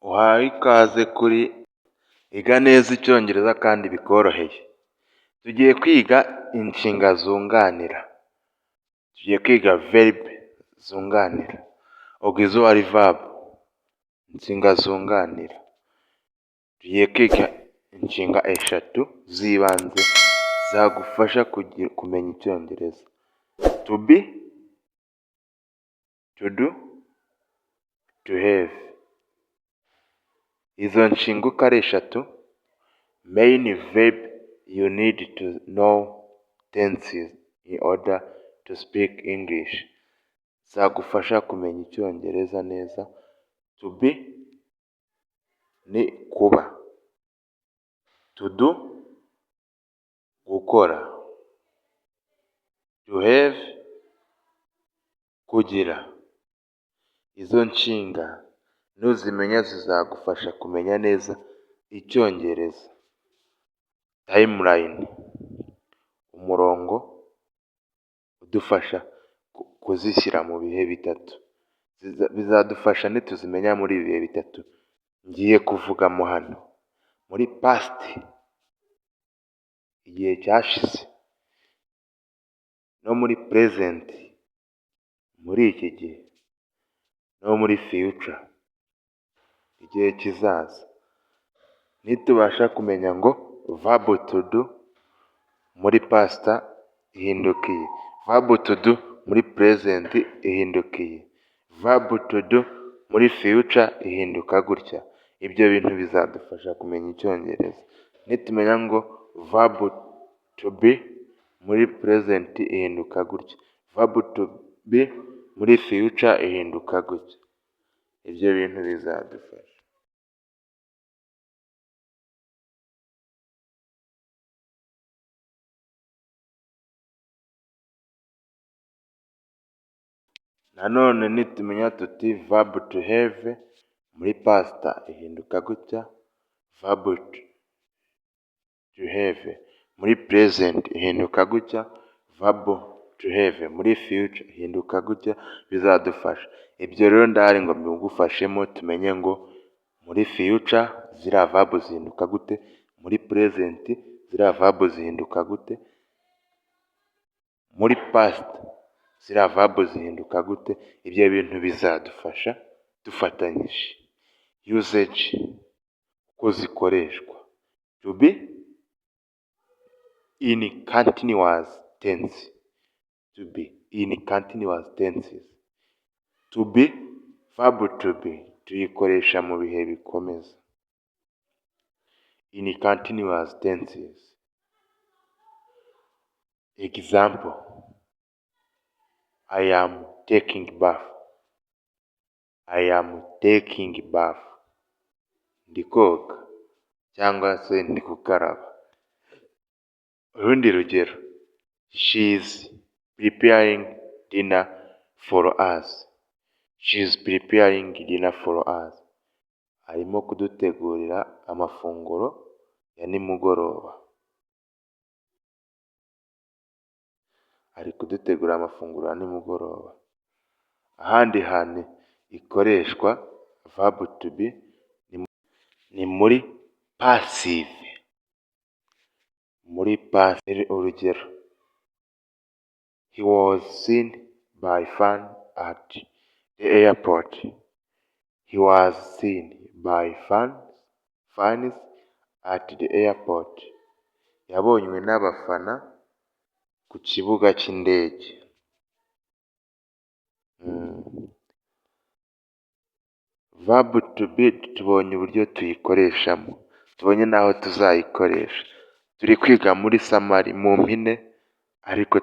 Uhawe ikaze kuri Iga neza icyongereza kandi bikoroheye. Tugiye kwiga inshinga zunganira. Tugiye kwiga verb zunganira. Auxiliary verb, inshinga zunganira. Tugiye kwiga inshinga eshatu z'ibanze zagufasha kumenya icyongereza. To be, to do, to have. Izo nshinga uko ari eshatu, main verb you need to know tenses in order to speak English. Zagufasha kumenya icyongereza neza. To be ni kuba. To do gukora. To have kugira. Izo nshinga nuzimenya zizagufasha kumenya neza icyongereza. Timeline, umurongo udufasha kuzishyira mu bihe bitatu. Bizadufasha nituzimenya muri ibi bihe bitatu ngiye kuvugamo hano. Muri past, igihe cyashize, no muri present, muri iki gihe, no muri future, igihe kizaza. Nitubasha kumenya ngo verb to do muri past ihinduka iyi, verb to do muri present ihinduka iyi, verb to do muri future ihinduka gutya. Ibyo bintu bizadufasha kumenya icyongereza. Nitumenya ngo verb to be muri present ihinduka gutya, verb to be muri future ihinduka gutya. Ibyo bintu bizadufasha. Nanone nitumenya tuti verb to have muri past ihinduka gutya, verb to have muri present ihinduka gutya, verb to have muri future ihinduka gutya, bizadufasha. Ibyo rero ndahari ngo mbigufashemo, tumenye ngo muri future ziriya verb zihinduka gute, muri present ziriya verb zihinduka gute, muri past ziriya verb zihinduka gute. Ibyo bintu bizadufasha dufatanyije. Usage, uko zikoreshwa. To be in continuous tense, to be in continuous tenses. To be, verb to be tuyikoresha mu bihe bikomeza. In continuous tenses. Example: I am taking bath. I am taking bath. Ndi koga cyangwa se ndi gukaraba. Urundi rugero: She is preparing dinner for us. She is preparing dinner for us. Arimo kudutegurira amafunguro ya nimugoroba. Ari kudutegurira amafunguro ya nimugoroba. Ahandi hantu ikoreshwa verb to be ni muri passive. Muri passive, urugero: He was seen by fans at the airport. He was seen by fans at the airport. Yabonywe n'abafana ku kibuga cy'indege. Verb to be tubonye uburyo tuyikoreshamo, tubonye n'aho tuzayikoresha. Turi kwiga muri summary, mu mpine, ariko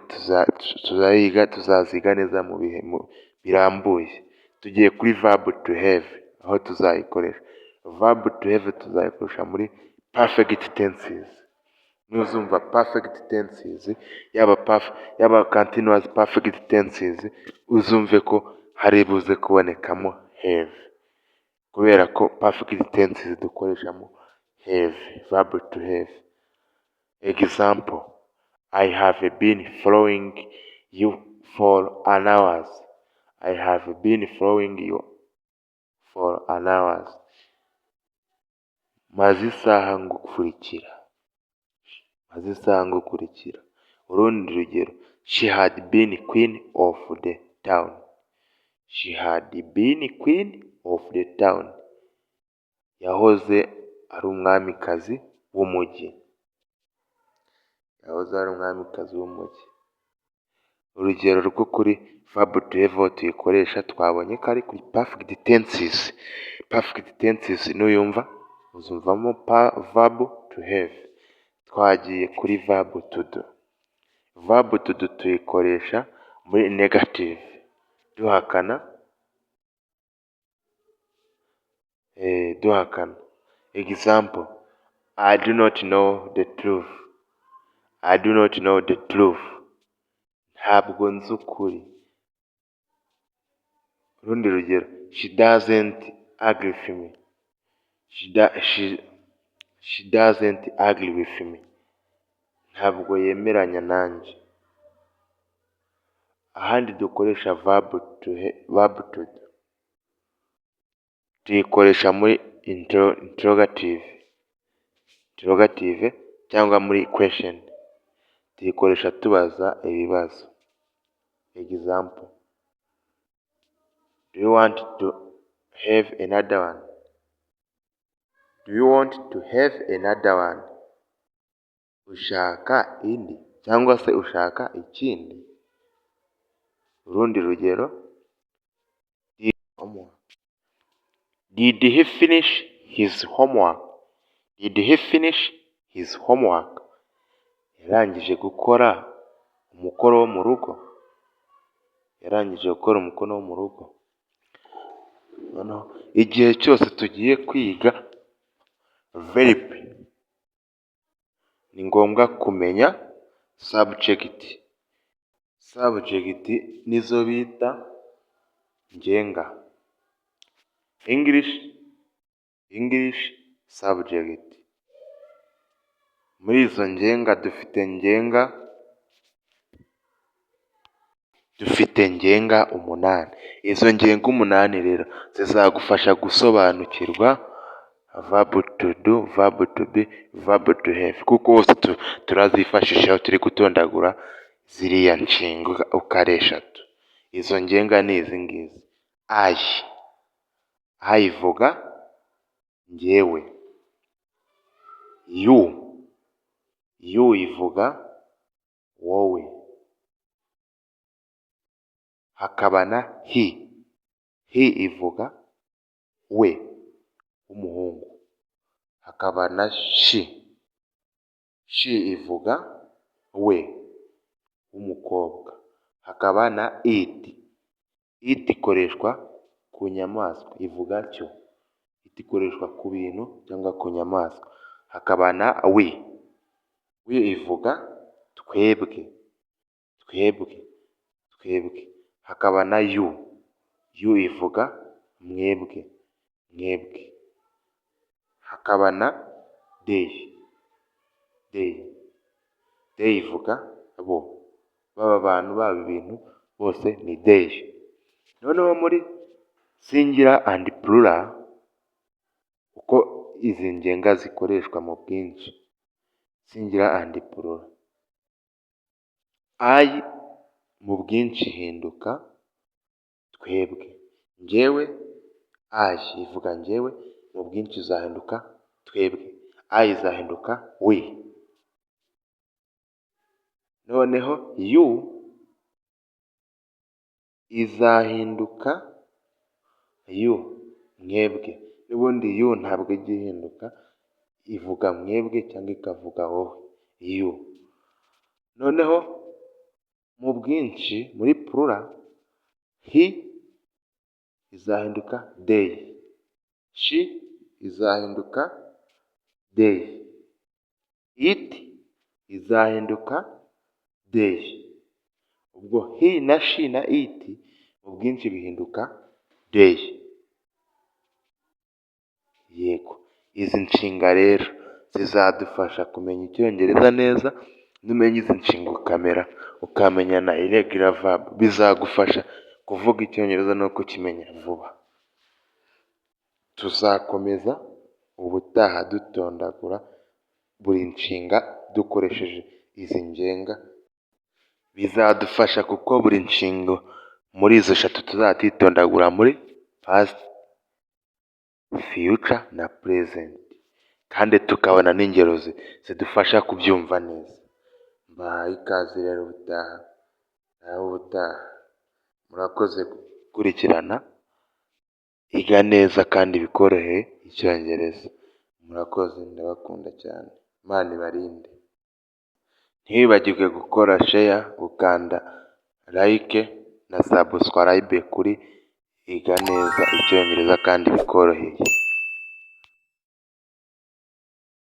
tuzayiga, tuzaziga neza mu bihe birambuye. Tugiye kuri verb to have, aho tuzayikoresha. Verb to have tuzayikoresha muri perfect tenses. Nuzumva perfect tenses, yaba continuous perfect tenses, uzumve ko hari buze kubonekamo have. Kubera ko perfect tenses dukoreshamo have, verb to have. Example: I have been following you for an hours. I have been following you for an hours. Maze isaha ngukurikira. Maze isaha ngukurikira. Urundi rugero: She had been queen of the town. She had been queen of the town. Yahoze ari umwamikazi w'umujyi. Yahoze ari umwamikazi w'umujyi. Urugero rwo kuri verb to have tuyikoresha, twabonye ko ari kuri perfect tenses. Perfect tenses nuyumva uzumvamo verb to have. Twagiye kuri verb to do. Verb to do tuyikoresha muri negative, duhakana. Duhakana. Example: I do not know the truth. I do not know the truth. Ntabwo nzi ukuri. Urundi rugero: She doesn't agree with me. She doesn't agree with me. Ntabwo yemeranya nanjye. Ahandi dukoresha verb to do, tuyikoresha muri interrogative cyangwa muri question. Tuyikoresha tubaza ibibazo. Example: Do you want to have another one? Do you want to have another one? Ushaka indi cyangwa se ushaka ikindi? Urundi rugero: Did he finish his homework? Did he finish his homework? Yarangije gukora umukoro wo mu rugo? Yarangije gukora umukoro wo mu rugo? Igihe cyose tugiye kwiga verb, ni ngombwa kumenya subject. Subject nizo bita ngenga. English subject. Muri izo ngenga dufite ngenga 8. Izo ngenga 8 rero zizagufasha gusobanukirwa verb to do, verb to be, verb to have, kuko hose turazifashisha iyo turi gutondagura ziriya nshinga uko ari eshatu. Izo ngenga ni izi ngizi: I, I ivuga njyewe, you, you ivuga wowe, hakaba na he, he ivuga we w'umuhungu, hakaba na she, she ivuga we w'umukobwa, hakaba na it, it ikoreshwa ku nyamaswa ivuga cyo, it ikoreshwa ku bintu cyangwa ku nyamaswa, hakaba na we, we ivuga twebwe, twebwe, twebwe, hakaba na you, you ivuga mwebwe, mwebwe, hakaba na they, they, they ivuga bo, baba abantu, baba ibintu, bose ni they. Noneho muri singular and plural, uko izi ngenga zikoreshwa mu bwinshi, singular and plural, I mu bwinshi ihinduka twebwe, njyewe I ivuga njyewe, mu bwinshi izahinduka twebwe, I izahinduka we. Noneho you izahinduka you, mwebwe, n'ubundi you ntabwo ijya ihinduka, ivuga mwebwe cyangwa ikavuga wowe, you. Noneho mu bwinshi muri plural, he izahinduka they, she izahinduka they, it izahinduka they. Ubwo he na she na it mu bwinshi bihinduka they. Yego, izi nshinga rero zizadufasha kumenya Icyongereza neza. Numenya izi nshinga ukamera ukamenya na irregular verb, bizagufasha kuvuga Icyongereza no kukimenya vuba. Tuzakomeza. Ubutaha dutondagura buri nshinga dukoresheje izi ngenga, bizadufasha kuko buri nshinga muri izo eshatu tuzajya tuyitondagura muri past, future na present, kandi tukabona n'ingero zidufasha kubyumva neza. Mbahaye ikaze rero ubutaha, naho ubutaha. Murakoze gukurikirana Iga Neza kandi bikoroheye Icyongereza. Murakoze, ndabakunda cyane, Imana ibarinde. Ntiwibagirwe gukora share, gukanda like na subscribe kuri Iga Neza Icyongereza kandi bikoroheye.